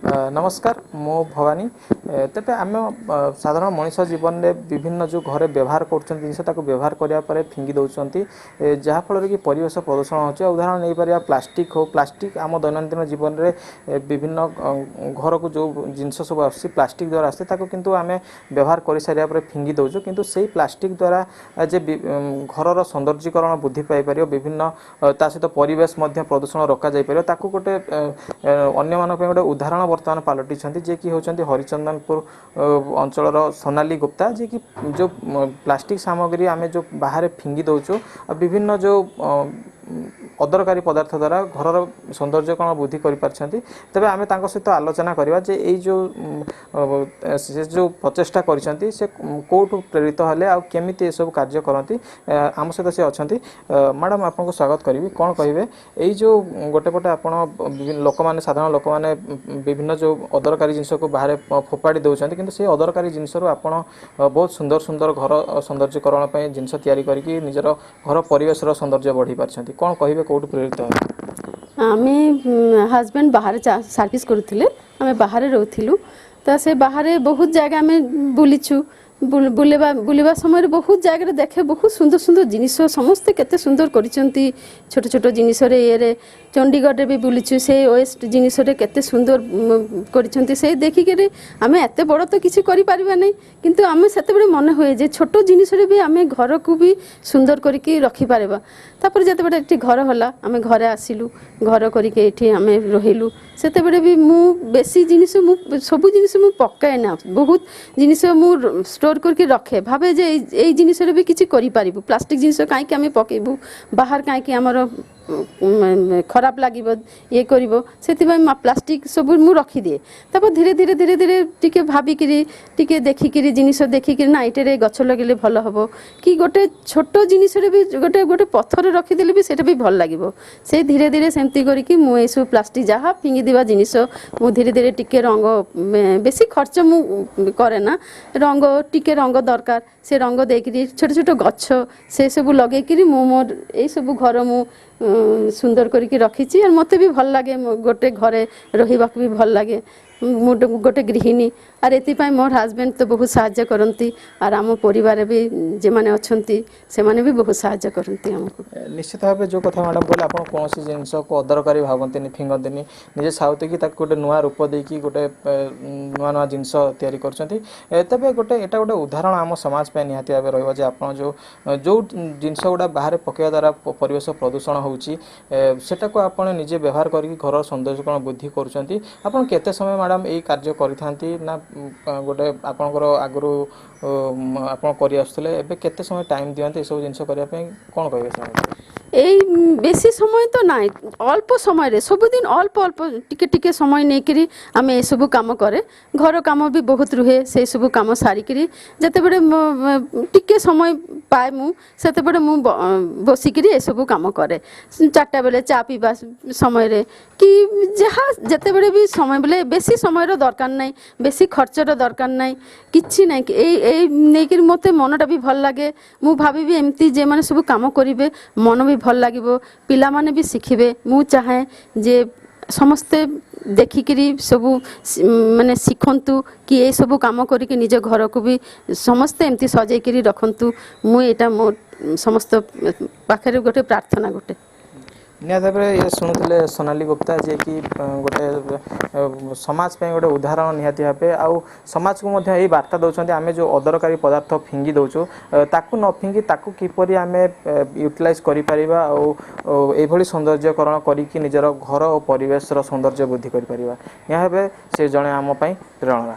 ନମସ୍କାର, ମୁଁ ଭବାନୀ। ତେବେ ଆମେ ସାଧାରଣ ମଣିଷ ଜୀବନରେ ବିଭିନ୍ନ ଯେଉଁ ଘରେ ବ୍ୟବହାର କରୁଛନ୍ତି ଜିନିଷ, ତାକୁ ବ୍ୟବହାର କରିବା ପରେ ଫିଙ୍ଗି ଦେଉଛନ୍ତି, ଯାହାଫଳରେ କି ପରିବେଶ ପ୍ରଦୂଷଣ ହେଉଛି। ଉଦାହରଣ ନେଇପାରିବା ପ୍ଲାଷ୍ଟିକ୍ ହେଉ। ପ୍ଲାଷ୍ଟିକ୍ ଆମ ଦୈନନ୍ଦିନ ଜୀବନରେ ବିଭିନ୍ନ ଘରକୁ ଯେଉଁ ଜିନିଷ ସବୁ ଆସୁଛି ପ୍ଲାଷ୍ଟିକ୍ ଦ୍ୱାରା ଆସୁଛି, ତାକୁ କିନ୍ତୁ ଆମେ ବ୍ୟବହାର କରିସାରିବା ପରେ ଫିଙ୍ଗି ଦେଉଛୁ। କିନ୍ତୁ ସେଇ ପ୍ଲାଷ୍ଟିକ୍ ଦ୍ୱାରା ଯେ ଘରର ସୌନ୍ଦର୍ଯ୍ୟକରଣ ବୃଦ୍ଧି ପାଇପାରିବ, ବିଭିନ୍ନ ତା ସହିତ ପରିବେଶ ମଧ୍ୟ ପ୍ରଦୂଷଣ ରୋକାଯାଇପାରିବ, ତାକୁ ଗୋଟେ ଅନ୍ୟମାନଙ୍କ ପାଇଁ ଗୋଟେ ଉଦାହରଣ ବର୍ତ୍ତମାନ ପାଲଟିଛନ୍ତି, ଯିଏକି ହେଉଛନ୍ତି ହରିଚନ୍ଦନପୁର ଅଞ୍ଚଳର ସୋନାଲି ଗୁପ୍ତା, ଯିଏକି ଯେଉଁ ପ୍ଲାଷ୍ଟିକ୍ ସାମଗ୍ରୀ ଆମେ ଯେଉଁ ବାହାରେ ଫିଙ୍ଗି ଦେଉଛୁ ଆଉ ବିଭିନ୍ନ ଯେଉଁ ଅଦରକାରୀ ପଦାର୍ଥ ଦ୍ୱାରା ଘରର ସୌନ୍ଦର୍ଯ୍ୟକରଣ ବୃଦ୍ଧି କରିପାରିଛନ୍ତି। ତେବେ ଆମେ ତାଙ୍କ ସହିତ ଆଲୋଚନା କରିବା ଯେ ଏଇ ଯେଉଁ ସେ ଯେଉଁ ପ୍ରଚେଷ୍ଟା କରିଛନ୍ତି, ସେ କେଉଁଠୁ ପ୍ରେରିତ ହେଲେ ଆଉ କେମିତି ଏସବୁ କାର୍ଯ୍ୟ କରନ୍ତି। ଆମ ସହିତ ସେ ଅଛନ୍ତି। ମ୍ୟାଡ଼ାମ୍, ଆପଣଙ୍କୁ ସ୍ୱାଗତ କରିବି। କ'ଣ କହିବେ, ଏଇ ଯେଉଁ ଗୋଟେ ପଟେ ଆପଣ ଲୋକମାନେ, ସାଧାରଣ ଲୋକମାନେ ବିଭିନ୍ନ ଯେଉଁ ଅଦରକାରୀ ଜିନିଷକୁ ବାହାରେ ଫୋପାଡ଼ି ଦେଉଛନ୍ତି, କିନ୍ତୁ ସେଇ ଅଦରକାରୀ ଜିନିଷରୁ ଆପଣ ବହୁତ ସୁନ୍ଦର ସୁନ୍ଦର ଘର ସୌନ୍ଦର୍ଯ୍ୟକରଣ ପାଇଁ ଜିନିଷ ତିଆରି କରିକି ନିଜର ଘର ପରିବେଶର ସୌନ୍ଦର୍ଯ୍ୟ ବଢ଼େଇ ପାରିଛନ୍ତି, କ'ଣ କହିବେ, କେଉଁଠୁ ପ୍ରେରିତ ହେଲେ? ଆମେ ହଜବେଣ୍ଡ ବାହାରେ ସର୍ଭିସ୍ କରୁଥିଲେ, ଆମେ ବାହାରେ ରହୁଥିଲୁ। ତ ସେ ବାହାରେ ବହୁତ ଜାଗା ଆମେ ବୁଲିଛୁ। ବୁଲିବା ସମୟରେ ବହୁତ ଜାଗାରେ ଦେଖେ ବହୁତ ସୁନ୍ଦର ସୁନ୍ଦର ଜିନିଷ, ସମସ୍ତେ କେତେ ସୁନ୍ଦର କରିଛନ୍ତି ଛୋଟ ଛୋଟ ଜିନିଷରେ। ଇଏରେ ଚଣ୍ଡିଗଡ଼ରେ ବି ବୁଲିଛୁ, ସେ ୱେଷ୍ଟ ଜିନିଷରେ କେତେ ସୁନ୍ଦର କରିଛନ୍ତି। ସେ ଦେଖିକିରି ଆମେ ଏତେ ବଡ଼ ତ କିଛି କରିପାରିବା ନାହିଁ, କିନ୍ତୁ ଆମେ ସେତେବେଳେ ମନେ ହୁଏ ଯେ ଛୋଟ ଜିନିଷରେ ବି ଆମେ ଘରକୁ ବି ସୁନ୍ଦର କରିକି ରଖିପାରିବା। ତାପରେ ଯେତେବେଳେ ଏଠି ଘର ହେଲା, ଆମେ ଘରେ ଆସିଲୁ, ଘର କରିକି ଏଠି ଆମେ ରହିଲୁ, ସେତେବେଳେ ବି ମୁଁ ବେଶୀ ଜିନିଷ, ମୁଁ ସବୁ ଜିନିଷ ମୁଁ ପକାଏ ନା, ବହୁତ ଜିନିଷ ମୁଁ ଷ୍ଟୋର୍ କରିକି ରଖେ। ଭାବେ ଯେ ଏଇ ଜିନିଷରେ ବି କିଛି କରିପାରିବୁ, ପ୍ଲାଷ୍ଟିକ୍ ଜିନିଷ କାହିଁକି ଆମେ ପକାଇବୁ ବାହାର, କାହିଁକି ଆମର ଖରାପ ଲାଗିବ, ଇଏ କରିବ। ସେଥିପାଇଁ ପ୍ଲାଷ୍ଟିକ୍ ସବୁ ମୁଁ ରଖିଦିଏ। ତାପରେ ଧୀରେ ଧୀରେ ଧୀରେ ଧୀରେ ଟିକେ ଭାବିକିରି, ଟିକେ ଦେଖିକିରି, ଜିନିଷ ଦେଖିକିରି, ନା ଏଇଟାରେ ଗଛ ଲଗେଇଲେ ଭଲ ହେବ, କି ଗୋଟେ ଛୋଟ ଜିନିଷରେ ବି ଗୋଟେ ଗୋଟେ ପଥର ରଖିଦେଲେ ବି ସେଇଟା ବି ଭଲ ଲାଗିବ। ସେ ଧୀରେ ଧୀରେ ସେମିତି କରିକି ମୁଁ ଏସବୁ ପ୍ଲାଷ୍ଟିକ୍ ଯାହା ଫିଙ୍ଗିଦେବା ଜିନିଷ, ମୁଁ ଧୀରେ ଧୀରେ ଟିକେ ରଙ୍ଗ, ବେଶୀ ଖର୍ଚ୍ଚ ମୁଁ କରେ ନା, ରଙ୍ଗ ଟିକେ ରଙ୍ଗ ଦରକାର, ସେ ରଙ୍ଗ ଦେଇକିରି ଛୋଟ ଛୋଟ ଗଛ ସେସବୁ ଲଗେଇକିରି ମୁଁ ମୋର ଏଇସବୁ ଘର ମୁଁ ସୁନ୍ଦର କରିକି ରଖିଛି। ଆଉ ମୋତେ ବି ଭଲ ଲାଗେ, ଗୋଟେ ଘରେ ରହିବାକୁ ବି ଭଲ ଲାଗେ। ମୁଁ ଗୋଟେ ଗୃହିଣୀ, ଆର୍ ଏଥିପାଇଁ ମୋର ହଜବେଣ୍ଡ ତ ବହୁତ ସାହାଯ୍ୟ କରନ୍ତି, ଆର୍ ଆମ ପରିବାର ବି ଯେଉଁମାନେ ଅଛନ୍ତି ସେମାନେ ବି ବହୁତ ସାହାଯ୍ୟ କରନ୍ତି ଆମକୁ। ନିଶ୍ଚିତ ଭାବେ ଯେଉଁ କଥା ମ୍ୟାଡ଼ାମ୍ କହିଲେ, ଆପଣ କୌଣସି ଜିନିଷକୁ ଅଦରକାରୀ ଭାବନ୍ତିନି, ଫିଙ୍ଗନ୍ତିନି, ନିଜେ ସାଉତିକି ତାକୁ ଗୋଟେ ନୂଆ ରୂପ ଦେଇକି ଗୋଟେ ନୂଆ ନୂଆ ଜିନିଷ ତିଆରି କରୁଛନ୍ତି। ତେବେ ଗୋଟେ ଏଇଟା ଗୋଟେ ଉଦାହରଣ ଆମ ସମାଜ ପାଇଁ ନିହାତି ଭାବେ ରହିବ ଯେ ଆପଣ ଯେଉଁ ଯେଉଁ ଜିନିଷ ଗୁଡ଼ା ବାହାରେ ପକାଇବା ଦ୍ୱାରା ପରିବେଶ ପ୍ରଦୂଷଣ ହେଉଛି, ସେଟାକୁ ଆପଣ ନିଜେ ବ୍ୟବହାର କରିକି ଘରର ସୌନ୍ଦର୍ଯ୍ୟକରଣ ବୃଦ୍ଧି କରୁଛନ୍ତି। ଆପଣ କେତେ ସମୟ ମ୍ୟାଡ଼ାମ୍ ଏଇ କାର୍ଯ୍ୟ କରିଥାନ୍ତି, ନା ଗୋଟେ ଆପଣଙ୍କର ଆଗରୁ ଆପଣ କରି ଆସୁଥିଲେ, ଏବେ କେତେ ସମୟ ଟାଇମ୍ ଦିଅନ୍ତି ଏସବୁ ଜିନିଷ କରିବା ପାଇଁ, କ'ଣ କହିବେ ସାର୍? ଏଇ ବେଶୀ ସମୟ ତ ନାହିଁ, ଅଳ୍ପ ସମୟରେ ସବୁଦିନ ଅଳ୍ପ ଅଳ୍ପ ଟିକେ ଟିକେ ସମୟ ନେଇକରି ଆମେ ଏସବୁ କାମ କରେ। ଘର କାମ ବି ବହୁତ ରୁହେ, ସେସବୁ କାମ ସାରିକିରି ଯେତେବେଳେ ଟିକେ ସମୟ ପାଏ ମୁଁ, ସେତେବେଳେ ମୁଁ ବସିକିରି ଏସବୁ କାମ କରେ। 4ଟା ବେଳେ ଚା ପିଇବା ସମୟରେ କି ଯାହା ଯେତେବେଳେ ବି ସମୟ ମିଳେ। ବେଶୀ ସମୟର ଦରକାର ନାହିଁ, ବେଶୀ ଖର୍ଚ୍ଚର ଦରକାର ନାହିଁ, କିଛି ନାହିଁ। ଏଇ ଏଇ ନେଇକରି ମୋତେ ମନଟା ବି ଭଲ ଲାଗେ। ମୁଁ ଭାବିବି ଏମିତି ଯେଉଁମାନେ ସବୁ କାମ କରିବେ, ମନ ବି ଭଲ ଲାଗିବ, ପିଲାମାନେ ବି ଶିଖିବେ। ମୁଁ ଚାହେଁ ଯେ ସମସ୍ତେ ଦେଖିକିରି ସବୁ ମାନେ ଶିଖନ୍ତୁ କି ଏସବୁ କାମ କରିକି ନିଜ ଘରକୁ ବି ସମସ୍ତେ ଏମିତି ସଜେଇକିରି ରଖନ୍ତୁ। ମୁଁ ଏଇଟା ମୋ ସମସ୍ତ ପାଖରେ ଗୋଟେ ପ୍ରାର୍ଥନା ଗୋଟେ। ନିହାତି ଭାବରେ ଇଏ ଶୁଣୁଥିଲେ ସୋନାଲି ଗୁପ୍ତା, ଯିଏକି ଗୋଟେ ସମାଜ ପାଇଁ ଗୋଟେ ଉଦାହରଣ ନିହାତି ଭାବେ, ଆଉ ସମାଜକୁ ମଧ୍ୟ ଏଇ ବାର୍ତ୍ତା ଦେଉଛନ୍ତି, ଆମେ ଯେଉଁ ଅଦରକାରୀ ପଦାର୍ଥ ଫିଙ୍ଗି ଦେଉଛୁ ତାକୁ ନ ଫିଙ୍ଗି ତାକୁ କିପରି ଆମେ ୟୁଟିଲାଇଜ୍ କରିପାରିବା ଆଉ ଏଇଭଳି ସୌନ୍ଦର୍ଯ୍ୟକରଣ କରିକି ନିଜର ଘର ଓ ପରିବେଶର ସୌନ୍ଦର୍ଯ୍ୟ ବୃଦ୍ଧି କରିପାରିବା। ନିହାତି ଭାବେ ସେ ଜଣେ ଆମ ପାଇଁ ପ୍ରେରଣା।